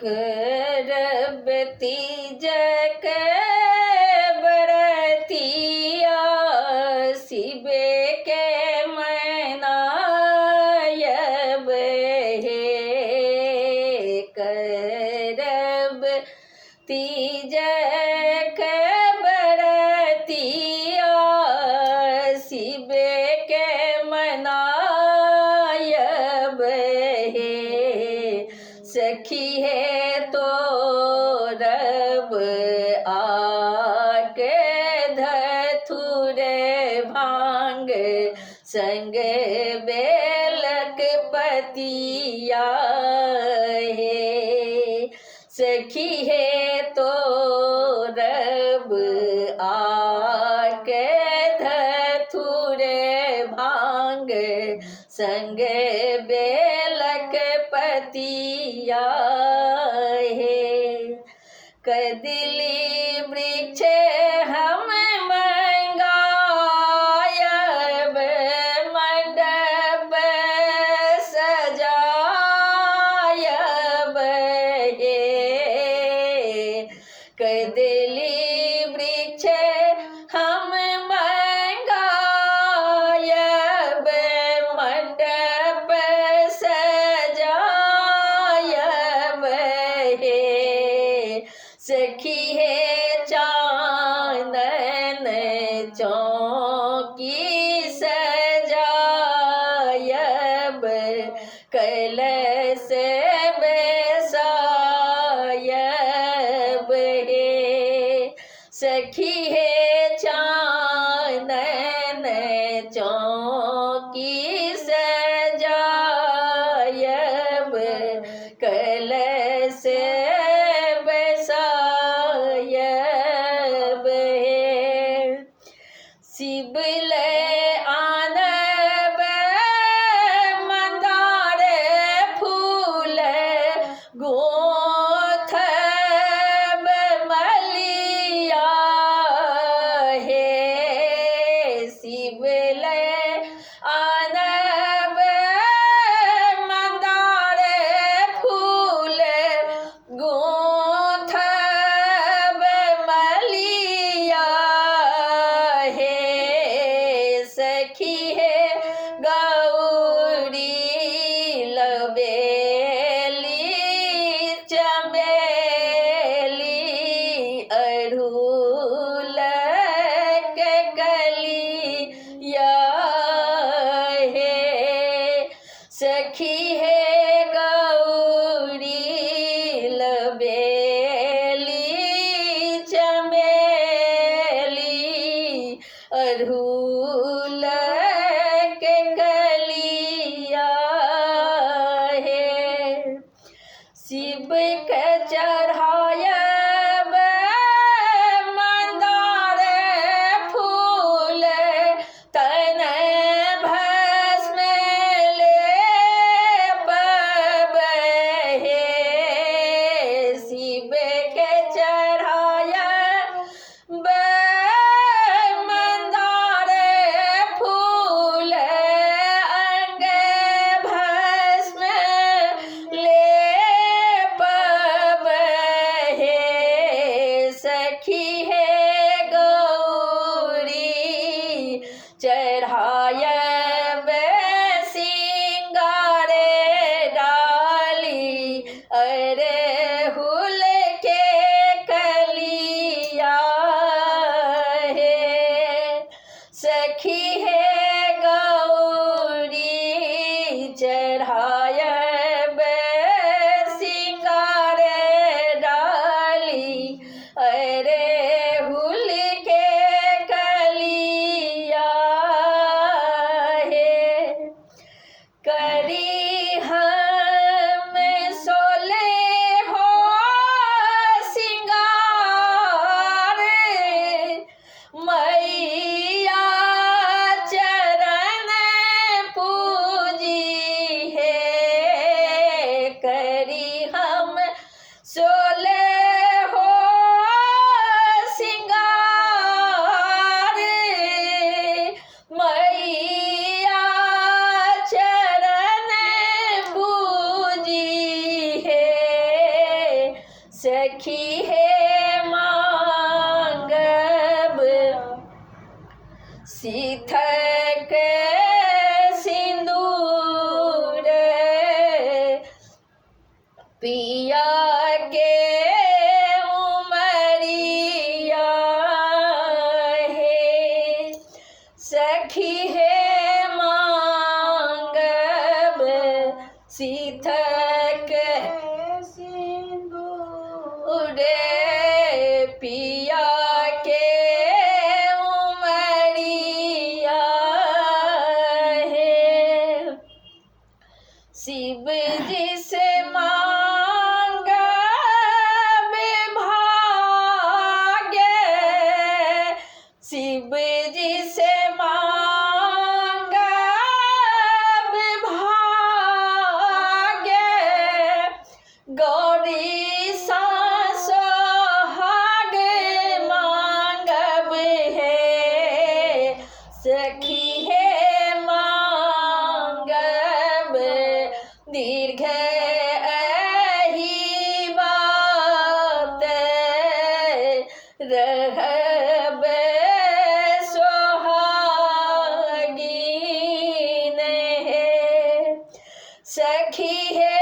करब तीजक बरतिया शिव के मनायब हे। करब तीजक बरतिया शिव के मनायब हे। सखी हे तोरब आके धथुरे भांग संग बेलक पतिया हे। सखी हे तोरब आके धथुरे भांग संग बेलक पतिया हे। कदली वृक्ष हम मंगायब मंडप सजायब हे। कदली वृक्ष हम मंगायब मंडप सजायब हे। सखी हे चानन चौकी सजायब कलश बैसायब हे। सखी हे चानन चौकी सजायब कलश बैसायब हे। शिव ले आनब मंदार फूल गोथब मलिया हे। शिव ले आनब मंदार फूल गोथब मलिया हे। सखी हे गौरी लबेली चमेली अड़हुल के कलिया हे। सखी हे गौरी लबेली चमेली अड़हुल के कलिया हे। शिव के चढ़ायब मंदार फूल तन भस्म लेपब हे। शिव के चढ़ायब मंदार फूल अंग भस्म लेपब हे। सखी हे गौरी चढ़ायब सिंगारे डाली अरे हुल के कलिया हे। सखी हे गौरी चढ़ायब सिंगारे डाली अरे हुल के कलिया हे। करी हम सोले हो सिंगार मैया चरण पूजी है। पिया के उमरिया हे। सखी हे मांगब सीथक सिंदूर, पिया के उमरिया हे। शिव जी से मांगब भाग्य, शिव जी से मांगब भाग्य, गौरी सा सोहाग मांगब हे। सखी हे मांगब दीर्घ एहि बात, रहब सोहागिन हे। सखी हे